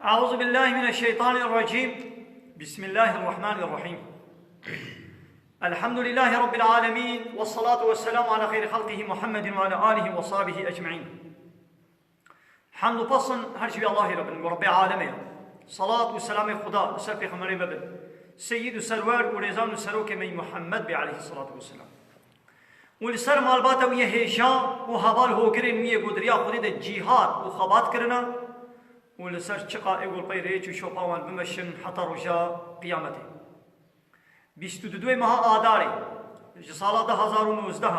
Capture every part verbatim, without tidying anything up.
أعوذ بالله من الشيطان الرجيم. بسم الله الرحمن الرحيم. الحمد لله رب العالمين، والصلاة والسلام على خير خلقه محمد وعلى آله وصحبه أجمعين. Hemd û pes in her ji vî Allahî re bin, Rebbê alemê ye. Salat û selamê Xuda li ser pêxemberê me bin. Seyyid û serwer û rêzan û serokê me yî Muhammed bê aleyhisselatu vesselam. Û li ser malbata wî yê hêja û heval hogirên wî yê ku di riya Xwedê de cîhad û xebat kirine û li ser çiqa ê ku li pey rêç û şopa wan bimeşin heta roja qiyametê. Bîst û duyê meha Adarê ji sala du hazar û nozdeh,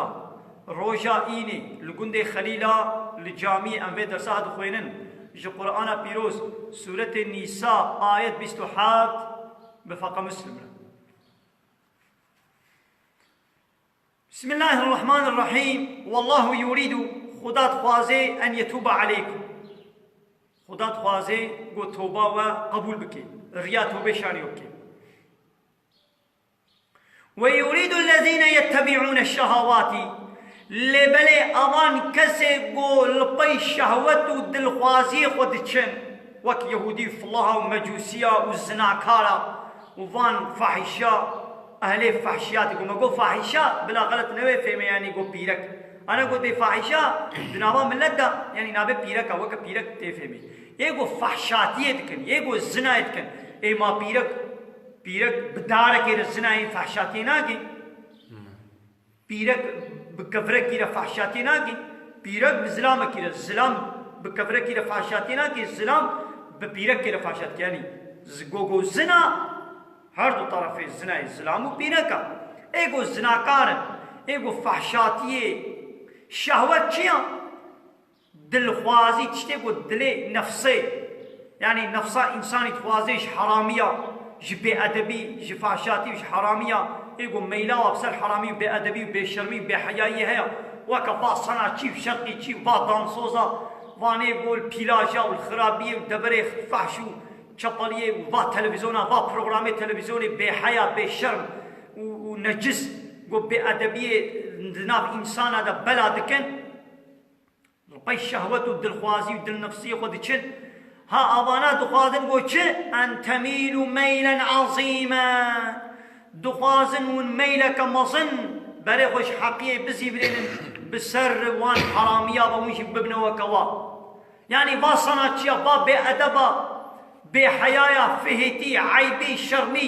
roja Înê li gundê Xelîla li camiyê em vê dersa dixwênin, ji Qur'ana Pîroz, Sûretê Nîsa, ayet bîst û heft, bi feqa Muslim re. Bismillahirrahmanirrahîm. Wallahu yuridu, Xuda dixwaze, en yetuba aleykum. Xuda dixwaze ku toba we qebûl bike. Riya tobê şanî bike. Ve yuridu lezîne yettebi'ûne şehawatî. Lê belê evan kesê ku li pey şehwet û dilxwaziyê xwe diçin, wek Yehûdî û filaha û mecûsiya û zinakara û van fahîşa, ehlê fahşiyatê ku me got fahîşa, bila xelet newê fêmê, yanî got pîrek. Ana got bê fahîşa, di nava millet de, yanî navê pîrek e, weke pîrek tê fêmê. Ê got fahşatiyê dikin, ê got zinayê dikin. Ê ma pîrek, pîrek bi darekê re zinayê fahşatiyê nake. Pîrek bi kevrekî re fahşatiyê nake. Pîrek bi zilamekî re, zilam bi kevrekî re fahşatiyê nake, zilam bi pîrekê re fahşatiyê. Yanî zi-, gogo zina, her du tarafê zinayê zilam û pîrek e. Ê go zinakar in, ê go fahşatiyê, şehwet çi ya? Dilxwazî, tiştê ku dilê nefsê, yanî nefsa însanî dixwaze ji heramiya, ji bêedebî, ji fahşatî û ji heramiya, ê ku meyla wa bi ser heramî û bêedebî û bêşermî û bêheyayî heye, weke va sanatçî û şerqîçî û va dansoza, vanê ku li pîlaja û li xirabiyê û deverê fahş û çepeliyê û va televîzyona, va programê televîzyonê bêheya, bêşerm û, û necis, ku bêedebiyê di nav însana de bela dikin. Li pey şehwet û dilxwazî û dilnefsiyê xwe diçin. Ha, avana dixwazin ku çi? En temîlû meylen ezîmen. Dixwazin hûn meyleke mezin berê xwe ji heqiyê bizîvirênin, bi ser wan heramiya ve hûn jî bibine weke wa. Yanî va sanatçiya, va bêedeba, bêheyaya, fihêtî, eybî, şermî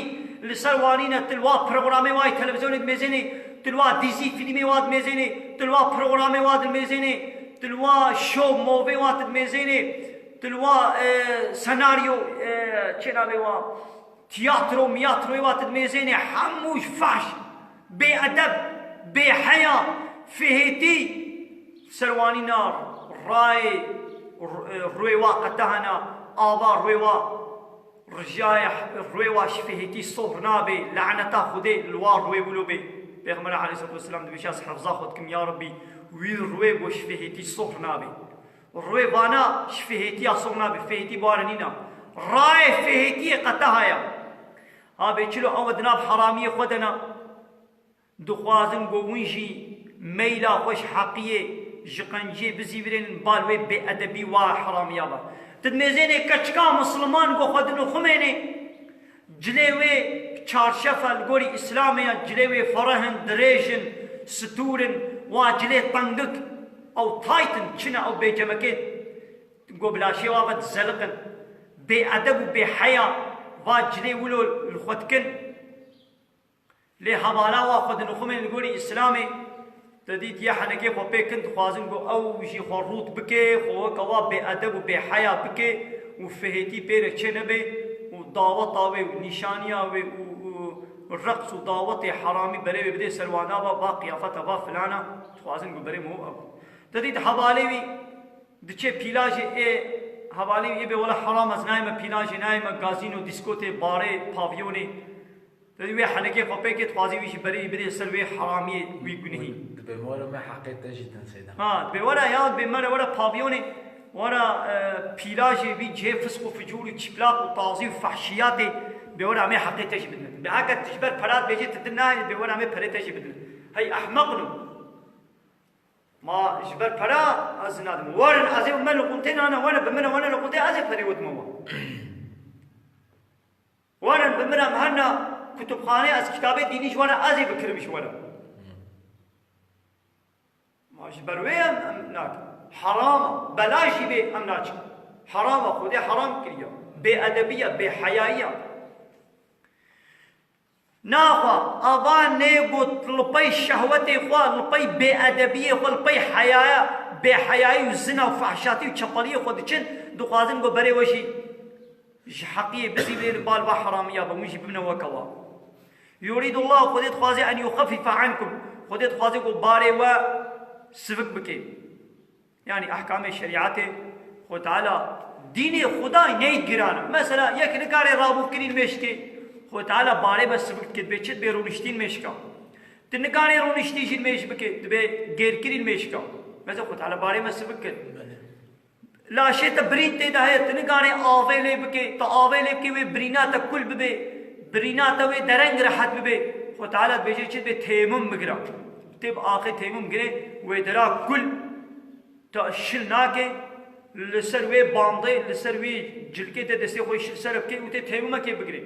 li ser wanîne, tu li wa programê wa yê televîzyonê dimêzênê, tu li wa dîzî, fîlmê wa dimêzênê, tu li wa programê wa dimêzênê, tu li wa şov, movê wa tu dimêzênê, tu li wa, e, senaryo, e, çê navê wa, tiyatro, miyatroyê wa tu dimêzênê, hemû ji fahş, bêedeb, bêheya, fihêtî, ser wanîna rayê, r-, e, rûyê wa qetehana, ava rûyê wa rijiyayê, rûyê wa ji fihêtî sohr nabê, laneta Xwedê li wa rûyê wilo bê. Pêxember aleyhisselatu vesselam dibêje, ez hifza xwe dikim, ya Rebbî, wî rûyê ku ji fihêtî sohr nabê. Rûyê vana ji fihêtiya sohr nabê, fihêtî bi wa re nîna. Rayê fihêtiyê qeteha ya. Ha bê çilo ew di nav heramiyê xwe de ne. Dixwazin ku hûn jî meyla xwe ji heqiyê, ji qenciyê bizîvirênin, bal wê bêedebî wa heramiya be. Tu dimêzênê keçika misliman ku xwe dinixumênê, cilê wê çarşef e li gorî Îslamê ya, cilê wê fereh in, dirêj in, stûr in, wa cilê tengik, ew tight in, çi ne ew bêcemekê, ku bi laşê wa ve dizeliqin. Bêedeb û bêheya va cilê wilo li xwe dikin. Lê hevala wa xwe dinixumên li gorî Îslamê, te dît yê henekê xwe pê kin dixwazin ku ew jî xwe rût bike, xwe weke wa bêedeb û bêheya bike û fihêtî pê re çê nebe û daweta wê û nîşaniya wê û, û reqs û dawetê heramî berê wê bidê ser wana va, va qiyafeta va filana, dixwazin ku berê min ew. Te dît hevalê wî diçe pîlajê ê, hevalê wî ê bê wela heram ez nayê me pîlajê, nayê me gazîno, dîskotê, barê, pavyonê. Te dî wê henekê xwe pê kê dixwazî wî jî berê wî bidê ser wê heramiyê, wî gunehî. Dibê were me heqê te jî din seyda. Ha, dibê were ya, dibê mere were pavyonê, were, e, pîlajê vî cihê fisk û ficûr û çîplak û tazî û fehşiyatê, bê were em ê heqê te jî bidin. Bê heke tu ji ber pera dibêjê tu din nayê, bê were em ê perê te jî bidin. Hey ehmeqno. Ma ji ber pera ez nadim. Werin, ez ê min li qûntê nane, werin bi min re, werin li qûntê, ez ê perê we dime we. Werin bi min re, em herna kutubxanê, ez kitabê dînî ji we re, ez ê bikirim ji we re. Ma ji ber wê em, em nakin. Heram e. Belaş jî bê em naçin. Heram e, Xwedê heram kiriye. Bêedebî ye, bêheyayî ye. Naxwe, ava nê got li pey şehwetê xwe, li pey bêedebiyê xwe, li pey heyaya, bêheyayî û zina û fehşatî û çepeliyê xwe diçin, dixwazin ku berê we jî ji heqiyê bizîvirê li bal va heramiya be, hûn jî bibine weke wa. Yurîdullah, Xwedê dixwaze en yuxeffife ankum. Xwedê dixwaze ku barê we sivik bike. Yanî ehkamê şerîetê Xwe Teala, dînê Xwedayê neyê giran e. Mesela yek nikare rabûkirî li mêşkê, Xwe Teala barê be sivik dike, dibê çi, dibê rûniştî li mêşka. Tu nikarî rûniştî jî li mêş bike, dibê gêrkirî li mêşka. Mesela Xwe Teala barê me sivik kir. Laşê te birîn tê de heye, tu nikarî avê lê bike, tu avê lê bike wê birîna te kul bibe, birîna te wê dereng rehet bibe. Xwe Teala dibêje çi, dibê têmum bigire. Tê bi axê têmum girê, wê dera kul te şil nake, li ser wê bandê, li ser wê cilkê te destê xwe şil ser bike û tê têmumekê bigirê.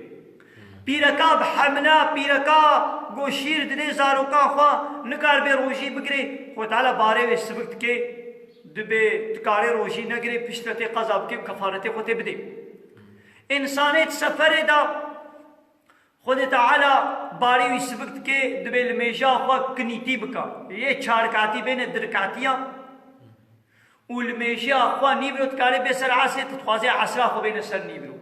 Pîreka bi hemle, pîreka ku şîr didê zarokan xwe, nikar bê rojî bigirê, Xwe Teala barê wê sivik dike, dibê dikarê rojî negirê, piştre tê qeza bike û kefaretê xwe tê bidê. Însanê di seferê de Xwedê Teala barê wî sivik dike, dibê li mêja xwe kinîtî bika. Yê çar rekatî bêne du rekatiya û li mêjiya xwe nîvro dikare bê ser esrê, tu dixwazê esra xwe bêne ser nîvro.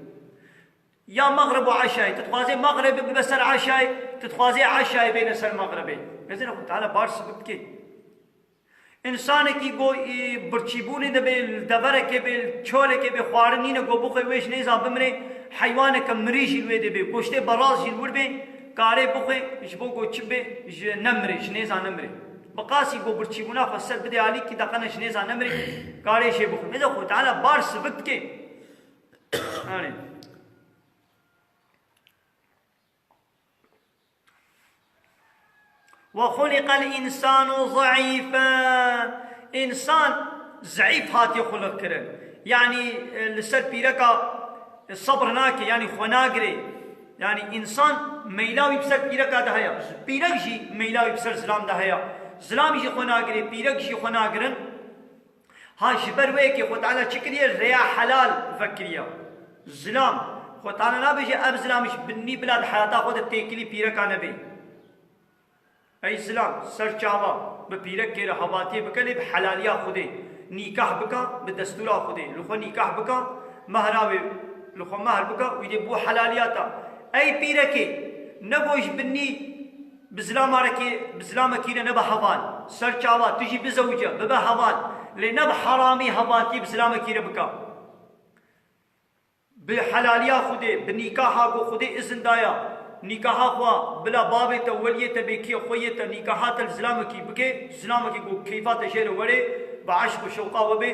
Ya mexrib û eşayê, tu dixwazê mexribê bibe ser eşayê, tu dixwazê eşayê bêne ser mexribê. Mezin Xwedê Teala bar sivik dike. Însanekî ku, î, birçîbûnê de bê, li deverekê bê, li çolekê bê, xwarin nîne ku bixwe wê ji nêza bimrê, heywaneke mirî jî li wê de bê, goştê beraz jî li wir bê, karê bixwe ji bo ku çi bê, ji nemirê, ji nêza nemirê. Bi qasî ku birçîbûna xwe ser bidê alîkî, deqene ji nêza nemirê, karê jê bixwe. Mêze Xwe Teala bar sivik dike. Yanî. وَخُلِقَ الْاِنْسَانُ ضَعِيفًا. Însan zeîf hatiye xuliq kirin. Yanî, e, li ser pîreka, e, sebr nake, yanî xwe nagirê. Yanî însan meyla wî bi ser pîreka de heye. Pîrek jî meyla wî bi ser zilam de heye. Zilam jî xwe nagirê, pîrek jî xwe nagirin. Ha, ji ber wê yekê Xwe Teala çi kiriye? Rêya helal vekiriye. Zilam. Xwe Teala nabêje ev zilam ji binî bila di heyata xwe de têkilî pîreka nebê. Ey zilam, ser çava, bi pîrekê re hevatiyê bike lê bi helaliya Xwedê. Nîkah bika, bi destûra Xwedê. Li xwe nîkah bika, mehra wê, li xwe mehr bika, wî dê bû helaliya te. Ey pîrekê, nego ji binî bi zilamareke-, bi zilamekî re nebe heval. Ser çava, tu jî bizewice, bibe heval. Lê ne bi heramî hevatî bi zilamekî re bika. Bi helaliya Xwedê, bi nîkaha ku Xwedê izin daya, nîkaha xwe bila bavê te, weliyê te, bêkiyê xwe yê te, nîkaha te li zilamekî bike, zilamekî ku keyfa te jê re were, bi eşq û şewqa we bê,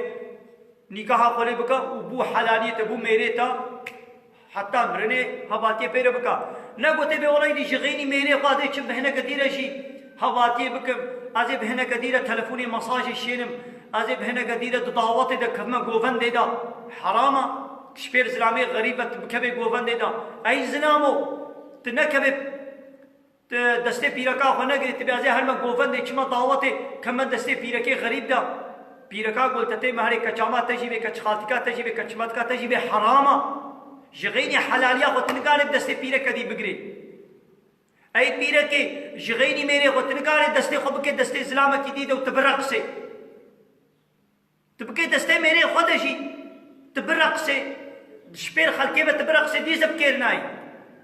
nîkaha xwe lê bike û bû helaliyê te, bû mêrê te, heta mirinê hevatiyê pê re bike. Ne gotê bê, "Wela îdî ji xeynî mêrê xwe dê çim bi hineke dî re jî hevatiyê bikim. Ez ê bi hineke dî re telefonê mesajê şênim. Ez ê bi hineke dî re di dawetê de kevime govendê de." Heram e. Ji pêr zilamê xerîb ve tu bikevê govendê de. Ey zilamo, tu nekevê, tu destê pîreka xwe negirê, tu bê ez ê herme govendê, çima dawetê, keme destê pîrekê xerîb de. Pîreka gol te tê meherê, keçama te jî bê, keçxaltika te jî bê, keçmatika te jî bê, heram e. Ji xeynî helaliya xwe tu nikarê bi destê pîreke dî bigirê. Ey pîrekê, ji xeynî mêrê xwe tu nikarê destê xwe bike destê zilamekî dî de û tu bireqisê. Tu bike destê mêrê xwe de jî, tu bireqisê, ji pêr xelkê ve tu bireqisê, dî zî bi kêr nayê.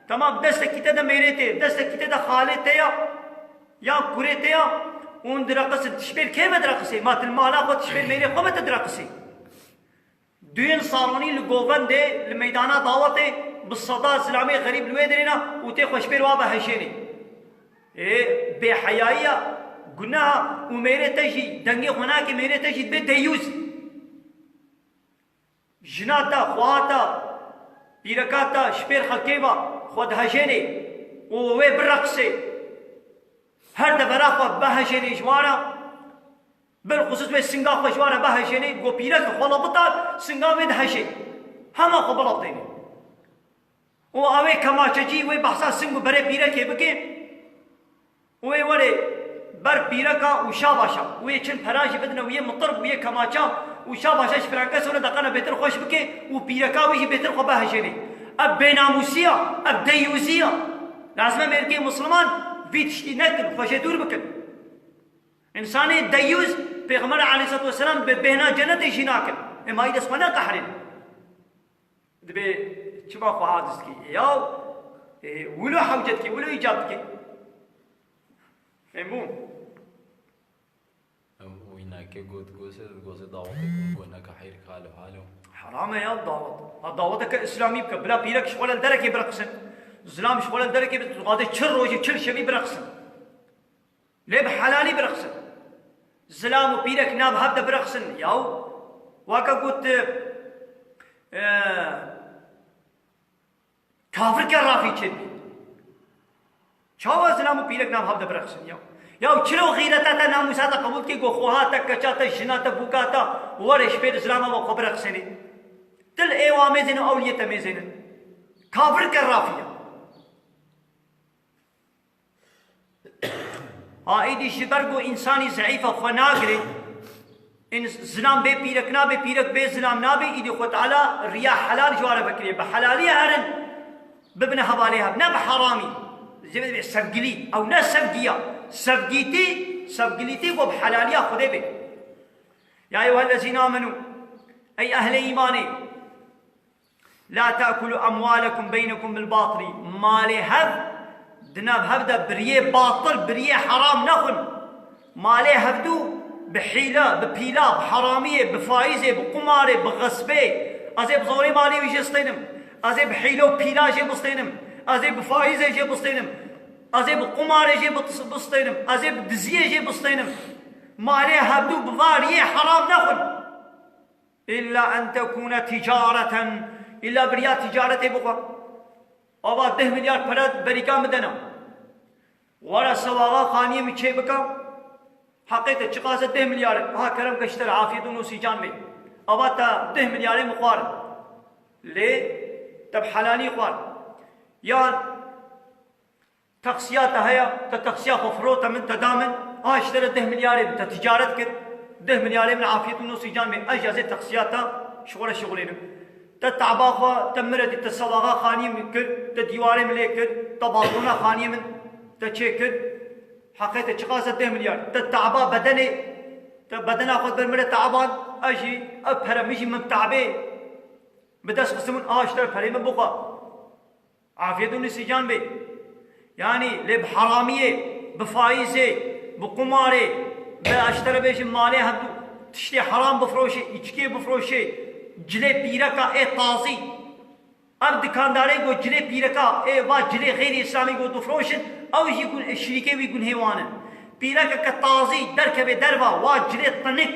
Temam, destekî te de mêrê tê, destekî te de xalê te ya, yan kurê te ya, hûn direqisin. Tu ji pêr kê ve direqisê? Ma tu li mala xwe, tu ji pêr mêrê xwe ve tu direqisê? Duyên salonî li govendê, li meydana dawetê bi seda zilamê xerîb li wê derê ne û tê xwe ji pêr wa ve hejênê. Ê, bêheyayî ya, guneha û mêrê te jî dengê xwe nake, mêrê te jî dibe deyûz. Jina te, xweha te, pîreka te ji pêr xelkê ve xwe dihejênê û wê bireqisê. Her devera xwe bihejênê ji wan re. Bilxusûs wê singa xwe ji wan re bihejênê, go pîrek xwe la bitar, singa wê dihejê. Hema xwe bila bidênê. Û awê kemaçecî wê behsa sing û berê pîrekê bike. Û wê were ber pîreka û şabaşa. Û yê çin pera jî bidine û yê mitir û yê kemaça û şabaşa ji firanke sore deqena bêtir xweş bike û pîreka wî jî bêtir xwe bihejênê. Ev bênamûsiya, ev deyûziya. Lazim e mêrikê misliman vî tiştî nekin, xwe jê dûr bikin. Însanê deyûz, Pêxember aleyhisselatu vesselam bi bêhna cenetê jî nakin. Ema î dest xwe neqehrên. Dibê çima xwe aciz dikî? Yaw, e, wilo hewce dikî, wilo îcab dikî. Em bûn. Em wî nake got, gose, gose dawetê got, neke heyr kalo halo. Heram e ya dawet. Ha daweteke îslamî bike. Bila pîrek ji xwe li derekê bireqsin. Zilam ji xwe li derekê bi-, dixwaze çil rojê, çil şevî bireqsin. Lê bi helalî bireqsin. Zilam û pîrek nav hev de bireqsin. Yaw, weke got, e, kafir kerrafî çêdibî. Çawa zilam û pîrek nav hev de bireqsin yaw? Yaw çilo xîreta te, namûsa te qebûl dikî ku xweha te, keça te, jina te, bûka te, were ji pêr zilama ve xwe bireqsênî? Til ê wa mêzênin, ew liyê te mêzênin. Kafir kerrafî ya. Ha, êdî ji ber ku însanî zeîf e, xwe nagirê, ins-, zilam bê pîrek nabe, pîrek bê zilam nabe, êdî Xwe Teala riya helal ji wan re vekiriye. Bi helalî herin, bibine hevalê hev, ne bi heramî. Zê-, sevgilî, ew ne sevgiya. Sevgîtî, sevgilîtî ku bi helaliya Xwedê be. Ya eyyuhellezîne amenû, ey ehlê îmanê, La te'kulu emwalekum beynekum bil batili. Malê hev di nav hev de bi riyê batil, bi riyê heram nexwin. Malê hevdû bi hîle, bi pîla, bi heramiyê, bi faîzê, bi qumarê, bi xesbê. Ez ê bi zorê malê wî jê stênim. Ez ê bi hîle û pîla jê bistênim. Ez ê bi faîzê jê bistênim. Ez ê bi qumarê jê bit-, bistênim. Ez ê bi diziyê jê bistênim. Malê hevdû bi va riyê heram nexwin. Illa en tekune ticareten, illa bi riya ticaretê bixwe. Ava deh milyar pere berîka min dena. Were sewaxa xaniyê min çê bika. Heqê te çiqas e deh milyar e. Ha kerem ke ji te re afiyet û nosîcan bê. Ava te deh milyarê min xwarin. Lê te bi helalî xwarin. Yan Teqsiya te heye, te teqsiya xwe firot, te min, te da min, ha ji te re deh milyarê min, te ticaret kir, deh milyarê min afiyet û nosîcan bê, ez jî ez ê teqsiya te ji xwe re şixulênim. Te te'ba xwe, te min re dî, te sewaxa xaniyê min kir, te dîwarê min lê kir, te balkona xaniyê min te çê kir, heqê te çiqas e deh milyar, te te'ba bedenê, te bedena xwe ber min re te'ban, ez jî ev pere min jî min te'bê bi dest xistim û a ji te re perê min bixwe. Afiyet û nisîcan bê. Yanî lê bi heramiyê, bi faîzê, bi qumarê, bi ez ji te re bêjim malê hevdû tiştê heram bifroşê, îçkê bifroşê, cilê pîreka ê tazî. Ev dikandarê ku cilê pîreka ê va cilê xeyrî îslamî ku difroşin, ew jî gun-, şirîkê wî gunhê wan in. Pîrekeke tazî derkeve derva, wa cilê tinik,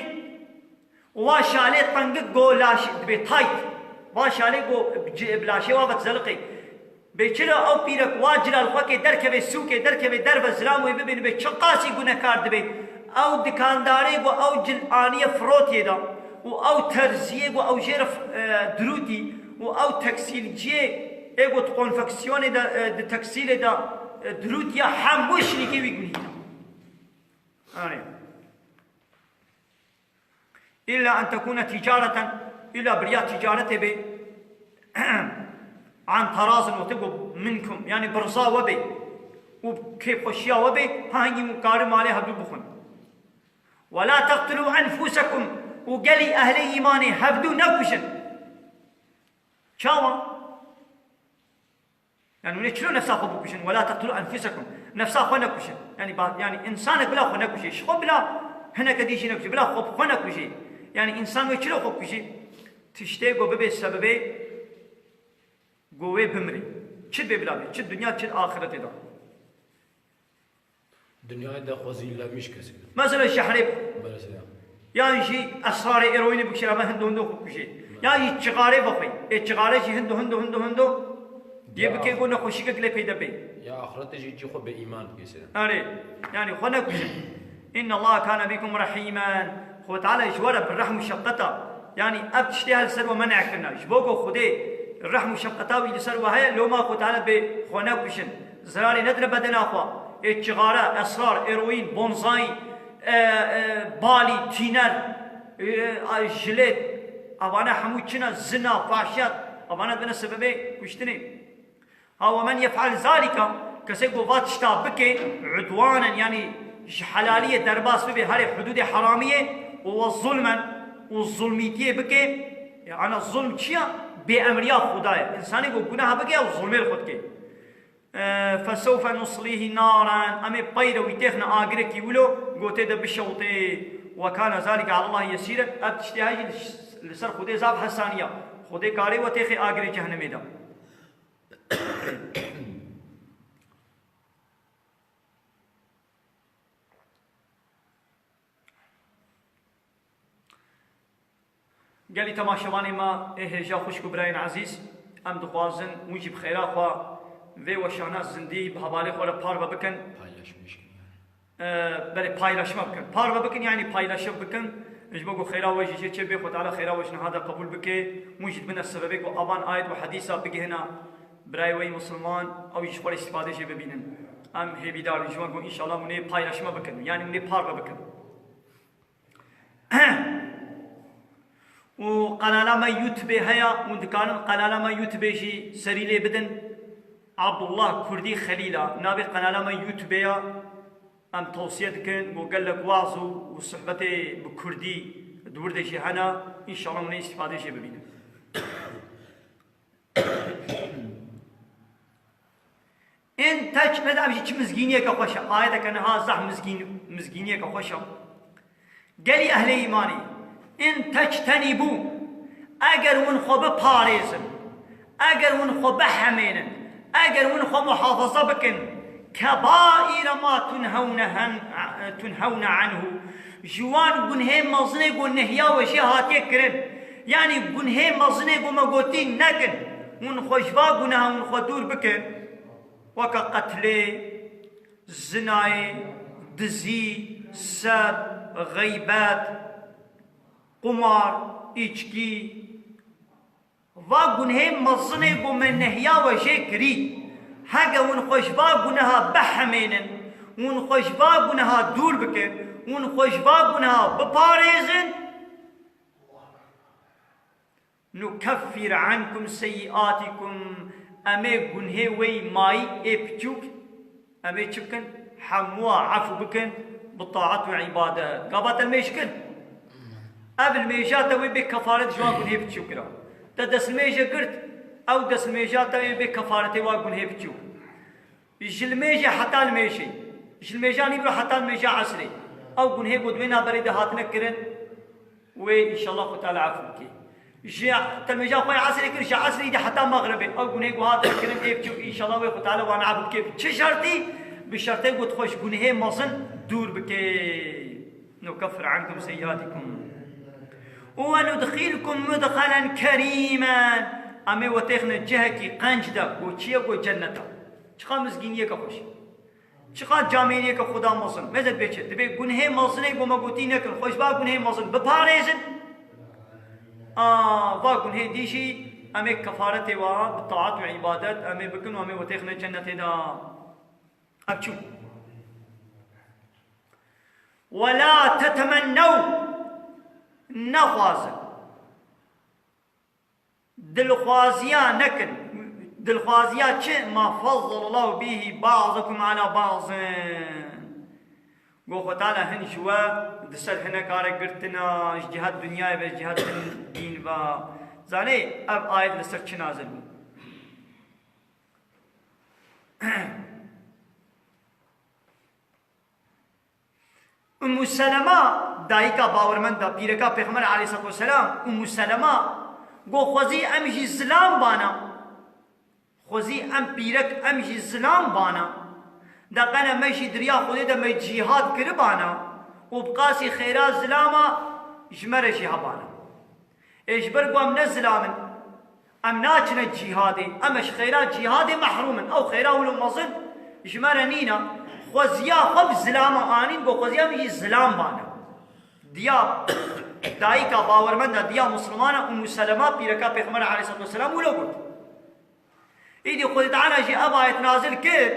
Wa şalê tengik go laş dibê tayt. Wa şalê go ci-, bi laşê wa ve dizeliqê. Bê çilo ew pîrek wa cila li xwe kê derkeve sûkê, derkeve derve zilam wê bibîne bê çi qasî gunekar dibe. Ew dikandarê go ew cil aniye firotiyê de û ew terziyê go ew jê re f-, e, dirûtî û ew teksîlciyê ê go di konfeksiyonê de, e, di teksîlê de, e, dirûtiya hemû şirîkê wî gunî. Anê. Îlla en tekûne tîcareten, îlla bi riya tîcaretê bê, an terazin, wextê ku minkum, yanî bi riza we bê û kêfxweşiya we bê, ha hingî hûn karî malê hevdû bixwin. Ve la teqtulû enfûsekum, û gelî ehlê îmanê hevdû nekujin. Çawa? Yani hûn ê çilo nefsa xwe bikujin? Wela teqtulû enfusekum. Nefsa xwe nekujin. Yani ba-, yani insanek bila xwe nekujê. Ji xwe bila hineke dî jî nekujê. Bila xwe xwe nekujê. Yani insan wê çilo xwe bikujê? Tiştê ku bibê sebebê ku wê bimrê. Çi bê bila bê. Çi dinya, çi axiretê de. Dinyayê de xwe zîllemîş kesê. Mesela şehrê Mesela. yan jî esrarê eroînê bikişîne, me hindo hindo xwe kujê. Yan jî çixarê vexwê. Ê çixare jî hindo hindo hindo hindo. Yê Ya. bikê ku nexweşîkek lê peyde bê. Ya axirete jî cî xwe bê îman dikesê. Erê. Yani xwe nekujin. إن الله كان بكم رحيما. Xwe Teala ji we re bi rehm û şefqeta. Yanî ev tiştê her li ser we men'e kirine. Ji bo ku Xwedê rehm û şefqeta wî li ser we heye, loma Xwe Teala bê xwe nekuşin. Zirarê nedine bedena xwe. Ê çixare, esrar, eroîn, bonzayî, e, e, balî, tîner, e, a, jilêt. Evane hemû çi ne? Zina, fahşiyat. Evane dibine sebebê kuştinê. Ha, ومن يفعل ذلك, kesê ku va tişta bike, udwanen, yanî ji helaliyê derbas bibe, herê hudûdê heramiyê, û وظلما, û zulmîtiyê bike, yani zulm çi ya? Bêemriya Xuda ye. Însanê ku gunaha bike, ew zulmê li xwe dike. E, فسوف نصليه نارا, em ê peyre wî têxine agirekî wilo, gotê de bişewtê. وكان ذلك على الله يسيرا, ev tiştê hejî li, li ser Xwedê zaf hesanî ya. Xwedê karê we têxê agirê cehennemê de. Gelî temaşevanê me ê hêja xwişk û birayên ezîz, em dixwazin hûn jî bi xêra xwe vê weşana zindî bi hevalê xwe re parve bikin. Paylaşmış. E, belê, paylaşma bikin. Parve bikin, yani paylaşım bikin. Ji bo ku xêra we jî jê çê bê, Xwe Teala xêra we ji niha de qebûl bike. Hûn jî dibine sebebê ku avan ayet û hedîsa bigihina birayê we yî misilman, ew jî ji xwe re îstîfadê jê bibînin. Em hêvîdar in ji wan ku înşallah hûn ê paylaşma bikin, yani hûn ê parve bikin. Û qenala me YouTube heye, hûn dikarin qenala me YouTube jî serî lê bidin. Abdullah Kurdî Xelîla navê qenala me YouTube ya. Em tewsiye dikin, ku gelek waz û, û sohbetê bi kurdî di wir de jî hene, înşallah hûn ê îstîfadê jê bibînin. In teç, ne de ev jî çi mizgîniyeke xweş e. Ayeteke niha zeh mizgîn, mizgîniyeke xweş e. Gelî ehlê îmanî, in tectenîbû, eger hûn xwe biparêzin, eger hûn xwe bihemênin, eger hûn xwe muhafaza bikin, kebaîre ma tunhewne hen-, tunhewne anhu, ji wan gunhê mezinê ku nehya we jê hatiye kirin, yanî gunhê mezinê ku me gotî nekin, hûn xwe ji va guneha hûn xwe dûr bikin, weke qetlê, zinayê, dizî, seb, xeybet, qumar, îçkî, va gunhê mezinê ku me nehya we jê kirî, hege hûn xwe ji va guneha bihemênin, hûn xwe ji va guneha dûr bikin, hûn xwe ji va guneha biparêzin, nukeffir ankum seyyiatikum, em ê gunhê we yî mayî ê piçûk, em ê çi bikin? Hemûa efû bikin, bi taat û îbadet. Gava te limêj kir? Ev limêja te wê bê kefaret ji wan gunhê piçûk kira. Te destlimêje girt, ew destlimêja te wê bê kefaretê wan gunhê piçûk. Ji limêjê heta limêjê. Ji limêja nîvro heta limêja esrê. Ew gunhê ku di wê navberê de hatine kirin, wê înşallah Xwe Teala efû bike. Ji te limêja xwe ya esrê kir, ji esrî de heta mexribê. Ew gunhê ku hatine kirin, ê biçûk înşallah wê Xwe Teala wan efû bike. Bi çi şertî? Bi şertê ku tu xwe ji gunhê mezin dûr bike. Nukeffir ankum seyyiatikum. Û ve nudxilkum mudxalen kerîmen. Em ê we têxine cihekî qenc de, ku çi ye, ku cennet e. Çiqa mizgîniyeke xweş. Çiqa camêriyeke Xuda mezin. Mêze dibê çi? Dibê gunhê mezinê ku me gotî nekin. Xwe ji va gunhê mezin biparêzin. A, va gunhê dî jî em ê kefaretê wa bi taat û îbadet em ê bikin û em ê we têxine cennetê de. Ev çû. Wela tetemennew, nexwazin. Dilxwaziya nekin. Dilxwaziya çi? Ma fazzalallahu bihi ba'dakum ala ba'din. Go Xwe Teala hin ji we di ser hinek are girtina, ji cihet dinyayê ve, ji cihet din, dîn ve. Zanê ev ayet li ser çi nazil bû? Ummu Selema, dayika bawermenda, pîreka Pêxember aleyhisselatu vesselam, Ummu Selema, go xwezî em jî zilam bana. Xwezî em pîrek, em jî zilam bana. De qene me jî di riya Xwedê de me cîhad kiribana û bi qasî xêra zilama ji me re jî hebana. Ê ji ber ku em ne zilam in, em naçine cîhadê, em ji xêra cîhadê mehrûm in. Ew xêra wilo mezin ji me re nîne. Xweziya xwe bi zilama anîn, got, xweziya min jî zilam bana. Diya dayika bawermenda, diya Muslimana Ummu Selema, pîreka Pêxember aleyhissalatu vesselam, wilo got. Îdî Xwedê Teala jî ev ayet nazil kir,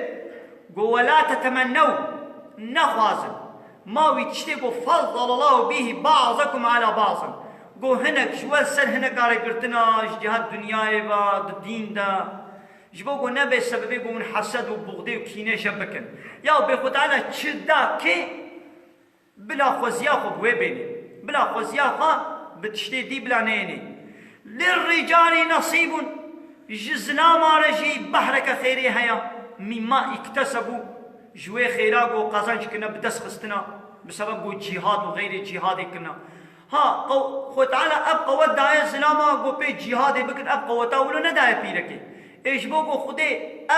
got, "Ve la tetemennew, nexwazin." Ma wî tiştê got, "Fezzalallahu bihi ba'zakum ala ba'zin." Got, "Hinek ji we ser hinek are girtina, ji cihat dinyayê ve, di dîn de." Ji bo ku nebe sebebê ku hûn hesed û buxdê û kînê ji bikin. Ya bê Xwe Teala çi da kê, bila xweziya xwe bi wê bênê. Bila xweziya xwe bi tiştê dî bila neyênê. Lirricalî nesîbun. Ji zilama re jî behreke xêrê heye. Mîma îktesebû. Ji wê xêra ku qezenc kirine bi dest xistina. Bi sebeb ku cîhad û xeyrê cîhadê kirine. Ha, qew-, Xwe Teala ev qewet daye zilama ku pê cîhadê bikin, ev qeweta wilo nedaye pîrekê. Ê ji bo ku Xwedê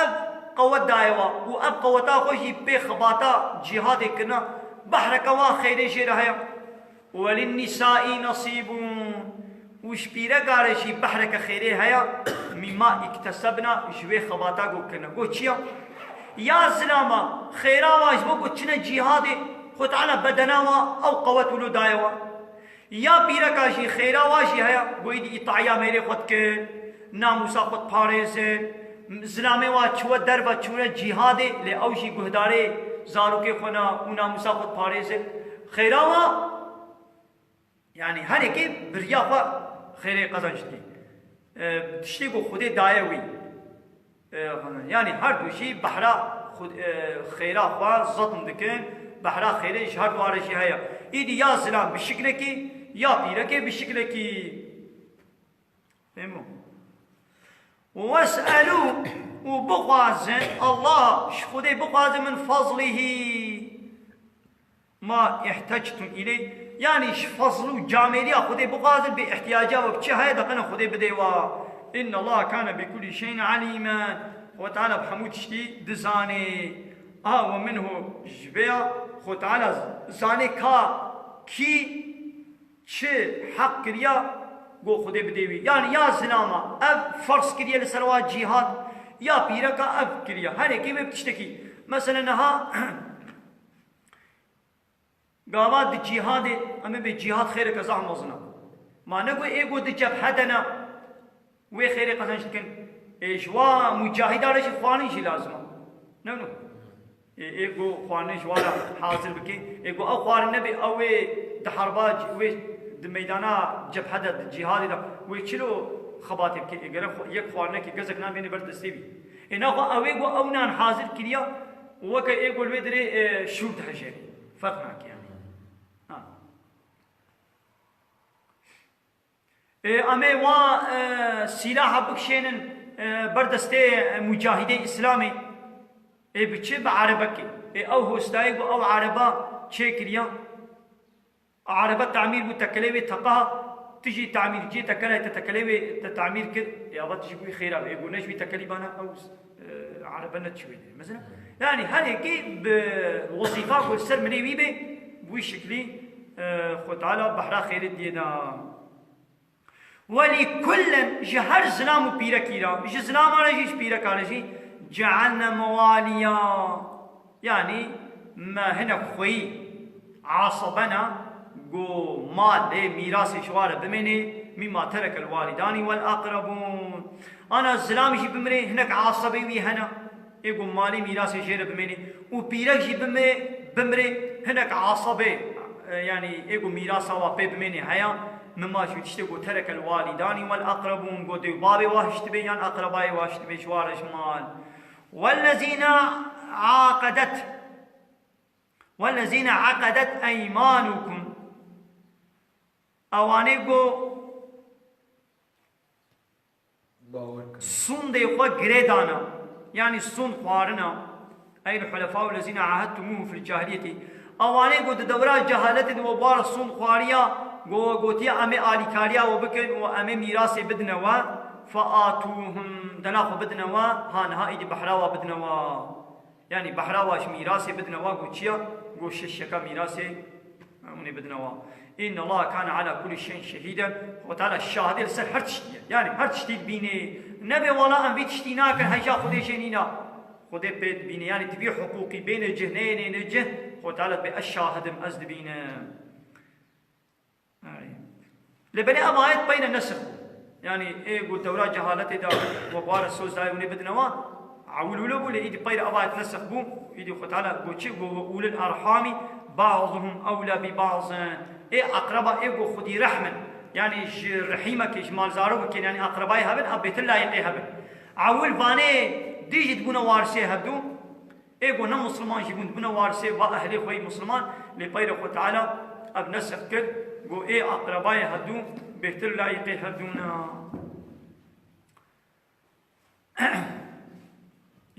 ev qewet daye wa û ev qeweta xwe jî pê xebata cîhadê kirina, behreke wa xêrê jê re heye. Welinnîsaî nesîbûn. Û ji pîreka re jî behreke xêrê heye, mîma îktesebna ji wê xebata ku kirine. Got çi ya? Ya zilama, xêra wa ji bo ku çine cîhadê, Xwe Teala bedena wa ew qewet wilo daye wa. Ya pîreka jî xêra wa jî heye, ku êdî îtaiya mêrê xwe dikin, namûsa xwe diparêzin, zilamê wa çûwe derve çûne cîhadê, lê ew jî guhdarê zarokê xwe ne û namûsa xwe diparêzin. Xêra wa, yanî herêkê bi riya xwe xêrê qezenc dikê. E, tiştê ku Xwedê daye wî. E, yanî her du jî behra xwe, e, xêra xwe zetm dikin, behra xêrê ji her du re jî heye. Îdî ya zilam bi şiklekî, ya pîrekê bi şiklekî. Fehmo? Wes'elû, û bixwazin, Allah, ji Xwedê bixwazin, min fazlihî. Ma ihtectum ileyh, yanî ji fezl û camêriya Xwedê bixwazin, bê ihtiyaca we bi çi heye, de qene Xwedê bidê wa. Inna Allah kane bi kulli şeyin alîmen. Xwe Teala bi hemû tiştî dizanê. A ve minhu, ji vê ya Xwe Teala zanê ka kî çi heq kiriya, go Xwedê bidê wî. Yanî ya zilama ev ferz kiriye li ser wa cîhad, ya pîreka ev kiriye. Herêkê wê bi tiştekî. Mesela niha Gava di cîhadê, em ê bê cîhad xêreke zehf mezin e. Ma ne ku ê ku di cebhe de ne, wê xêrê qezenc dikin. Ê ji wa mucahîda re jî xwarin jî lazim e. Ne wilo? Ê, ê ku xwarin ji wa re hazir bike. Ê ku ew xwarin nebe, ew ê di herba c-, wê di meydana cebhe de, di cîhadê de, wê çilo xebatê bike? Ê gere xwe-, yek xwarinekî, gezek nan bêne ber destê wî. Ê naxwe ew ê ku ew nan hazir kiriya, weke ê ku li wê dirê, e, şûr dihejêne. Ferq nake yanî. Ha. E, em ê wa, e, sîlaha bikişênin, e, ber destê, e, mucahidê Îslamê. Ê bi çi? Bi erebekê. Ê ew hostayê ku ew ereba çêkiriya. Erebe tamîr bû, tekelê wê teqa, tu jî tamîrciyê tekelê, te tekelê wê te tamîr kir, ê ava tu jî bûyî xêra wê. Ê ku ne ji wî tekelî bana ew, e, erebe ne çi wê dê. Mesela, yanî her yekê bi wezîfa ku li ser milê wî bê, bi wî şiklî, e, Xwe Teala behra xêrê diyê da. Welî kullen, ji her zilam û pîrekî re, ji zilama re jî, ji pîreka re jî, cealne mewaliya. Yanî me hinek xweyî asabena, ku malê mîrasê ji wa re bimênê, mîma terekel walîdanî wel aqrebûn. Ana zilam jî bimrê, hinek asabê wî hene, ê ku malê mîrasê jê re bimênê. Û pîrek jî bimê, bimrê, hinek asabê, e, yanî ê ku mîrasa wa pê bimênê heya, mima jî tiştê ku terekel walîdanî wel aqrebûn, ku dê û babê wa hiştibê yan aqrebayê wa hiştibê ji wa re ji mal. Wellezîne aqedet. Wellezîne aqedet eymanukum. Ewanê ku Bawer kir. Sûndê xwe girê dana. Yanî sûnd xwarina. Ey hulefâ lezîne ahedtumuhum fil cahiliyetî. Ewanê ku di dewra cehaletê de we bi wa re sûnd xwariya, ku we gotiye, em ê alîkariya we bikin û em ê mîrasê bidine we. Fe atuhum. Dela xwe bidine we. Ha niha îdî behra we bidine we. Yanî behra wa ji mîrasê bidine wa, got çi ya? Got şeş yeka mîrasê, e, hûn ê bidine wa. Inna Allah kane ala kulli şeyin şehîden. Xwe Teala şahidê li ser her tiştî ye. Yanî her tiştî dibînê. Nebe wala em vî tiştî nakin, heja Xwedê jê nîna. Xwedê pê dibîne, yanî divî hiqûqî bêne cih, neyêne cih, Xwedê Teala dibê ez şahid im, ez dibînim. Erê. Lê belê ev ayet peyre nesix bû. Yanî ê ku dewra cehaletê de we bare soz dayê hûnê bidine wan, ewil wilo bû, lê îdî peyre ev ayet nesix bû, îdî Xwedê Teala got çi? Got, "Ve ulul erhami ba'duhum ewla bi ba'din." Ê eqreba ê ku xwedî rehm in, yanî ji rehîmekê, ji malzarokekê, yanî eqrebayê hebin, ev bêtir layiqê hebin. Ewil vanê dî jî dibûne warisê hevdû. Ê ku ne Musliman jî bûn, dibûne warisê va ehlê xwe yî Musliman, lê peyre Xwe Teala ev nesix kir, got ê eqrebayê hevdû bêtir layiqê hevdû ne.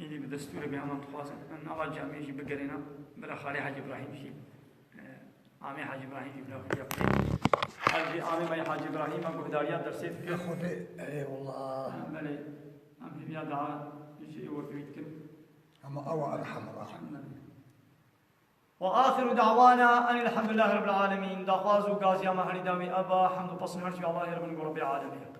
Êdî bi destûrê bê heman dixwazin, em nava camiyê jî bigerîne, bira Xalê Hacî Îbrahîm jî, e, amê Hacî Îbrahîm jî bila xwe yaptê. Hacî amê me Hacî Îbrahîm me guhdariya dersê dike. Xwedê, eyvallah. Belê, em hêviya dua jî ê wekî wî dikin. Ama ew erham rahim. Ve axiru da'wana enil hamdülillahi rabbil alemin. Daxwaz û gaziya me herî dawî ev e, hemd û pesn her jî Allahê re bin ku Rebbê alemê.